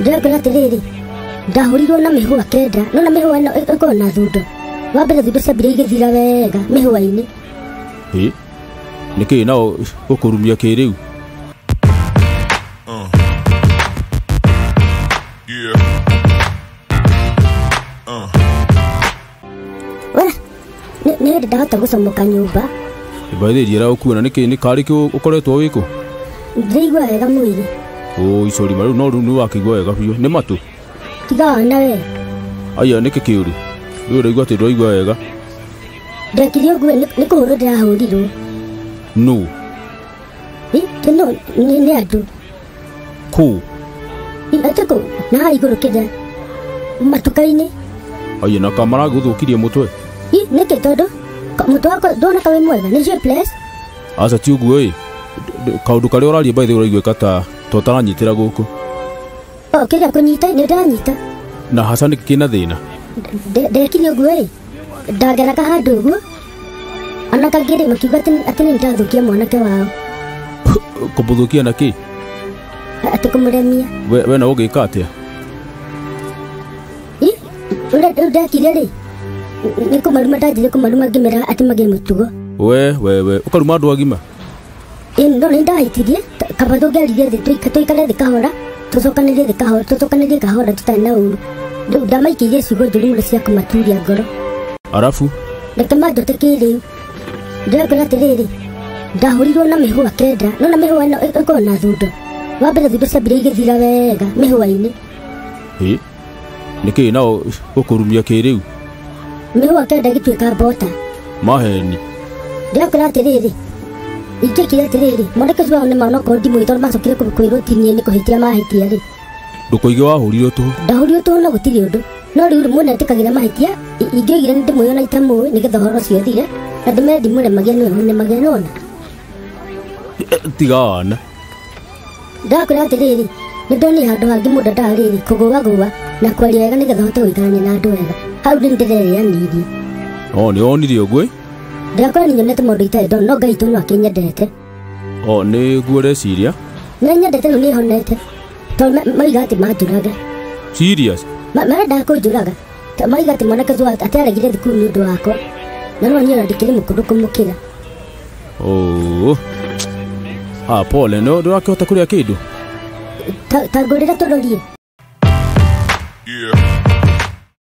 Ndĩrakwĩra atĩrĩrĩ, ndahũrirwo na mĩhũa 9, no na mĩhũa ĩno ĩkoragwo na thundo. Wa mbere thundo ciambire igĩthira wega mĩhũa-inĩ. Ĩ nĩkĩ nao gũkũrumia kĩrĩu? We nĩ hĩndĩ ndahota gũcomoka nyũmba. Mbaithĩria ũkuona nĩkĩ nĩ karĩ kĩ ũkoretwo wĩkũ? Ndĩraigua wega mwĩrĩ. Ũ sorry ma rĩu no rĩu nĩ wakĩigua wega biũ. Nĩ matũ? Tiga wana we. Aya nĩkĩ kĩũru? Rĩu ũraigua atĩ ndũraigua wega. Ndekire ũguo nĩ kũhũrwo ndĩrahũrirwo. Nũ? Tino nĩ andũ. Kũ? Atĩ kũ? Na haha igũrũ kĩrĩa matuka-inĩ. Aya na kamaragũthũkirie mũtwe. Nĩkĩ tondũ mũtwe wakwa ndwona ka wĩ mwega nĩ shapeless. Aca ti ũguo ĩ. Kaũndũ karĩa ũraria by the way ũraiguĩka ta ũtaranyitĩra gũkũ. O kĩrĩa kũnyita nĩ ndanyita. Na haca nĩkĩ kĩna thĩna? Ndekire ũguo ĩ. Ndageraga handũ ũguo. Ona kangĩ makiuga atĩ nĩ ndathũkia mwanake wao. Kũmũthũkia na kĩ? Atĩ kũmũremia. We na ũgĩka atĩa? Ũrĩa ndekire rĩ, nĩ kũmaruma ndanjire kũmaruma ngĩmera atĩ magĩe mũtugo. We ũkaruma andũ agima? Ĩ no nĩ ndahĩtirie, kaba tũngĩaririe thĩ tũikare thĩ kahora, tũcokanĩrie thĩ kahora, tũcokanĩrie kahora tũtarĩ na ũru. Rĩu ndamaikĩirie ciugo njũru mũno cia kũmaturia ngoro. Arabu? Reke manjote kĩrĩu. Ndĩrakwĩra atĩrĩrĩ, ndahũrirwo na mĩhũa 9, no na mĩhũa ĩno ĩkoragwo na thundo. Wa mbere thundo ciambire igĩthira wega mĩhũa-inĩ. Ĩ nĩkĩ nao gũkũrumia kĩrĩu? Mĩhũa 9 ĩgĩtuĩka mbota. Maheni. Ndĩrakwĩra atĩrĩrĩ, ingĩkire atĩrĩrĩ, mwanake ũcio wao nĩ ma onokorwo ndimũĩ tondũ macokire kwĩrwo ti niĩ nĩ kũhĩtia mahĩtia rĩ. Ndũkoige wahũrirwo tũhũ? Ndahũrirwo tũhũ no gũtirĩ ũndũ. No rĩu rĩmwe nĩetĩkagĩra mahĩtia, ingĩoigire nĩ ndĩmũĩ ona itamũĩ nĩgetha ũhoro ũcio ũthire, na ndĩmere ndimũremagia nĩwe ũnemagia nĩwona. Tiga wana. Ndĩrakwĩra atĩrĩrĩ, nĩ ndonire handũ hangĩ mũndũ endaga rĩrĩ kũgũagũa na kwaria wega nĩgetha ũhote gũikarania na andũ wega. Hau rĩu nĩndĩrerĩanirie. O nĩ wonire ũguo? Ndĩrakwĩra nĩ nyonete maũndũ itarĩ ndona, no Ngai tu no akĩnyendete. O nĩguo ũreciria? Nĩ nyendete rĩu nĩhonete. Tondũ maiga atĩ manjũrage. Serious? Marendaga kũnjũraga. Maiga atĩ mwanake ũcio atĩ aregire thukuru nĩ ũndũ wakwa. Na no niĩ ona ndikĩrĩ mũkũrũ kũmũkĩra. Oh. Ah, pole, no ndũrakĩhota kũrĩa kĩndũ? Ta ngũrĩra tũrorie. Yeah.